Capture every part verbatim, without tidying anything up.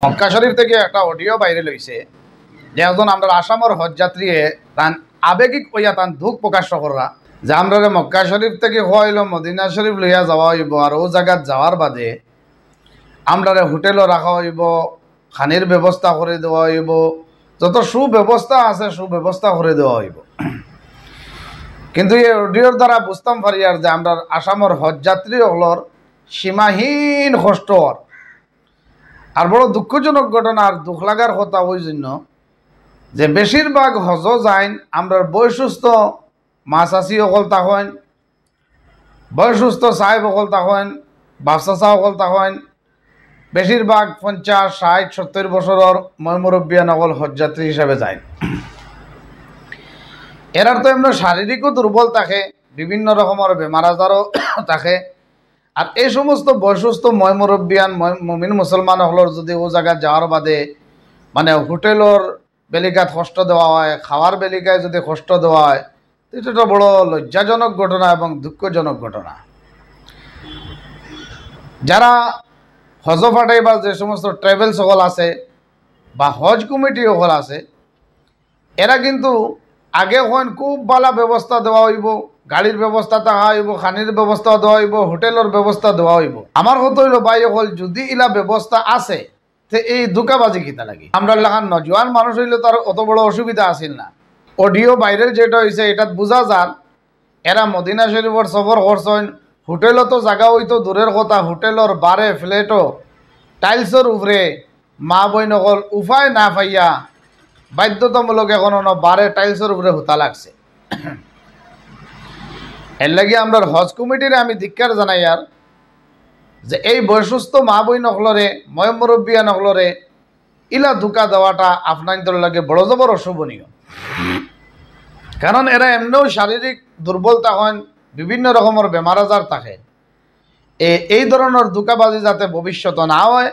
মক্কা শরীফ থাকি একটা audio viral অইছে, যে একজন আমরার আসামর হজ যাত্রীয়ে তান আবেগিক অইয়া তান দুঃখ প্রকাশ কররা, যে আমরারে মক্কা শরীফ থাকি কওয়া অইলো মদিনা শরীফ লইয়া যাওয়া অইবো, আর অউ জাগাত যাওয়ার বাদে আমরারে হোটেলো রাখা অইবো, খানির ব্যবস্থা করি দেওয়া অইবো, যত সুব্যবস্থা আছে সুব্যবস্থা করি দেওয়া অইবো। কিন্তু এই অডিওর দ্বারা বুঝতাম পারিয়ার যে আমরার আসামর হজ যাত্রী অকলর সীমাহীন কষ্ট অর। আর বড় দুঃখজনক ঘটনা আর দুঃখ লাগার কথা অউ জন্য যে বেশিরভাগ হজো যাইন আমরার বয়সস্থ মা চাচি অকল থাকইন, বয়সস্থ সাহেব অকল থাকইন, বাপ চাচা অকল থাকইন, বেশিরভাগ পঞ্চাশ, ষাইট, সত্তইর বছরর ময়-মুরব্বিয়ান অকল হজ যাত্রী হিসাবে যাইন। এরার তো এমনে শারীরিকও দুর্বল থাকে, বিভিন্ন রকমর বেমার আজারও থাকে। আর এই সমস্ত বয়সস্থ ময়-মুরব্বিয়ান, ময়-, মুমিন মুসলমান অকলর যদি অউ জাগাত যাওয়ার বাদে মানে হোটেলর বেলিকাত কষ্ট দেওয়া অয়, খাওয়ার বেলিকায় যদি কষ্ট দেওয়া অয়, ইটা তো বড় লজ্জাজনক ঘটনা এবং দুঃখজনক ঘটনা। যারা হজো পাঠাইবার যে সমস্ত ট্রাভেলস অকল আছে বা হজ কমিটি অকল আছে, এরা কিন্তু আগে কইন খুব ভালা ব্যবস্থা দেওয়া অইবো, গাড়ির ব্যবস্থা থাকা অইবো, খানির ব্যবস্থা দেওয়া অইবো, হোটেলর ব্যবস্থা দেওয়া অইবো। আমার কথা অইলো ভাই অকল, যদি ইলা ব্যবস্থা আছে, তে এই ধোকাবাজি কিতা লাগি? আমরার লাখান নওজোয়ান মানুষ অইলে তো আর অত বড় অসুবিধা আছিল না। অডিও ভাইরাল যেটা অইছে, ইটাত বুঝা যার এরা মদিনা শরীফর সফর করছইন, হোটেলো তো জাগা অইতো দূরের কথা, হোটেলর বারে ফ্ল্যাটো টাইলসর উপরে মা বইন অকল উপায় না পাইয়া বাধ্যতামূলক এখন অনো বারে টাইলসর উপরে হুতা লাগছে। এর লাগি আমরার হজ কমিটিরে আমি ধিক্কার জানাইয়ার যে এই বয়সস্থ মা বইন অকলরে, ময় মুরব্বিয়ান অকলরে ইলা ধোকা দেওয়াটা আপনাইন্তর লাগি বড় জবর অশোভনীয়। কারণ এরা এমনেও শারীরিক দুর্বল থাকইন, বিভিন্ন রকমর বেমার আজার থাকে। এ-, এই ধরনর ধোকাবাজি যাতে ভবিষ্যতে না অয়,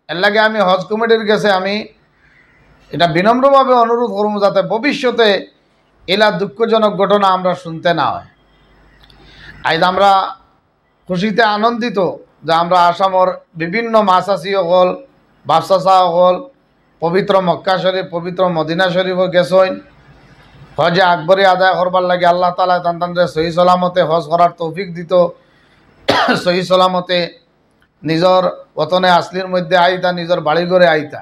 এর লাগি আমি হজ কমিটির গেছে আমি ইটা বিনম্রভাবে অনুরোধ করমু যাতে ভবিষ্যতে ইলা দুঃখজনক ঘটনা আমরা শুনতে না অয়। আইজ আমরা খুশিতে আনন্দিত যে আমরা আসামর বিভিন্ন মা চাচি অকল, বাপ চাচা অকল পবিত্র মক্কা শরীফ, পবিত্র মদিনা শরীফো গেছইন হজে আকবরী আদায় করবার লাগি। আল্লাহ তাআলায় তান তানরে সহি সালামতে হজ করার তৌফিক দিতো, সহি সালামতে নিজর ওতনে আসলির মধ্যে আইতা, নিজর বাড়ি ঘরে আইতা।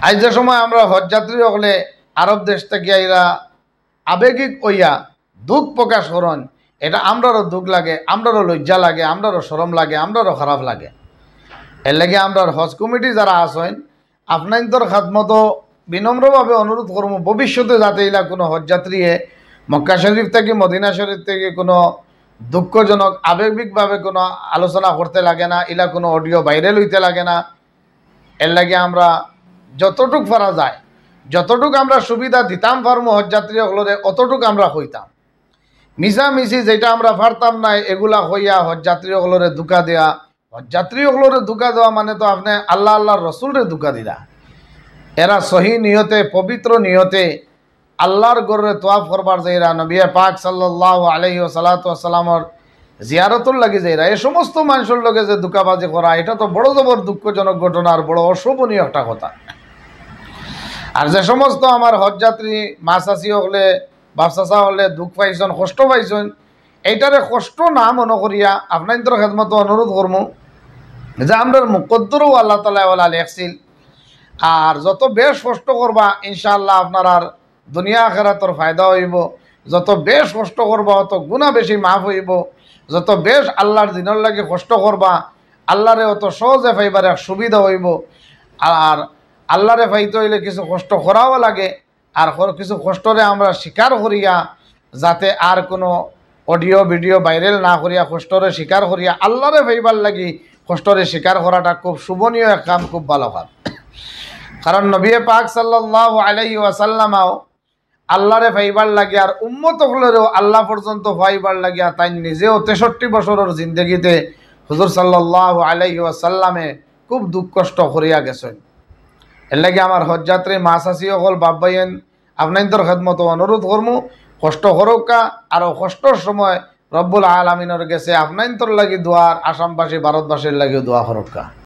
আইজ যে সময় আমরা হজ যাত্রী অকলে আরব দেশ থাকি আইরা আবেগিক অইয়া দুঃখ প্রকাশ করইন, ইটা আমরারও দুঃখ লাগে, আমরারও লজ্জা লাগে, আমরারও শরম লাগে, আমরারও খারাপ লাগে। এর লাগি আমরার হজ কমিটি যারা আছইন, আপনাইন্তর খাদমতো বিনম্রভাবে অনুরোধ করমু, ভবিষ্যতে যাতে ইলা কুনু হজ যাত্রীয়ে মক্কা শরীফ থাকি, মদিনা শরীফ থাকি কুনু দুঃখজনক আবেগিকভাবে কুনু আলোচনা করতে লাগে না, ইলা কুনু অডিও ভাইরাল অইতে লাগে না। এর লাগি আমরা যতটুক পারা যায়, যতটুক আমরা সুবিধা দিতাম পারমু হজ যাত্রী অকলরে, অতটুক আমরা কইতাম। মিছামিছি যেটা আমরা পারতাম না, এগুলা কইয়া হজ যাত্রী অকলরে ধোকা দেয়া, হজ যাত্রী অকলরে ধোকা দেওয়া মানে তো আপনে আল্লাহ, আল্লাহর রসুলরে ধোকা দিলা। এরা সহি নিয়তে, পবিত্র নিয়তে আল্লাহর ঘররে তোয়াফ করবার যাইরা, নবী পাক সাল্লাল্লাহু আলাইহি ওয়া সাল্লাতু ওয়া সাল্লামর জিয়ারতর লাগি যাইরা, এ সমস্ত মানষর লগে যে ধোকাবাজি করা, ইটা তো বড় জবর দুঃখজনক ঘটনা আর বড় অশোভনীয় একটা কথা। আর যে সমস্ত আমার হজ যাত্রী মা চাচি অকলে, বাপ চাচা অকলে দুঃখ পাইছইন, কষ্ট পাইছইন, ইটারে কষ্ট না মনো করিয়া আপনাইন্তর খেদমতো অনুরোধ করমু যে আমরার মুকদ্দরও আল্লাহ তাআলায় অলা লেখছিল। আর যত বেশ কষ্ট করবা, ইনশাআল্লাহ আপনারার দুনিয়া আখেরাতর ফায়দা অইবো। যত বেশ কষ্ট করবা, অত গুণা বেশি মাফ অইবো। যত বেশ আল্লাহর দিনর লাগি কষ্ট করবা, আল্লাহরে অত সহজে পাইবার এক সুবিধা অইবো। আর আল্লাহরে পাইতে অইলে কিছু কষ্ট করাও লাগে। আর কর-, কিছু কষ্টরে আমরা স্বীকার করিয়া, যাতে আর কুনু অডিও ভিডিও ভাইরাল না করিয়া, কষ্টরে স্বীকার করিয়া, আল্লাহরে পাইবার লাগি কষ্টরে স্বীকার করাটা খুব শোভনীয় এক কাম, খুব ভালা কাম। কারণ নবী পাক সাল্লাল্লাহু আলাইহি ওয়াসাল্লামাও আল্লাহরে পাইবার লাগি আর উম্মত অকলরেও আল্লাহ পর্যন্ত পাইবার লাগিয়া তাইন নিজেও তেষট্টি বছরর জিন্দেগিতে হুজুর সাল্লাল্লাহু আলাইহি ওয়াসাল্লামে খুব দুঃখ কষ্ট করিয়া গেছইন। এর লাগি আমার হজ যাত্রী মা চাচি অকল, বাপ ভাইয়াইন, আপনাইন্তর খেদমতো অনুরোধ করমু, কষ্ট করউক্কা, আর অউ কষ্টর সময় রব্বুল আলামিনর গেছে আপনাইন্তর লাগি দোয়ার, আসামবাসী, ভারতবাসীর লাগিও দোয়া করউক্কা।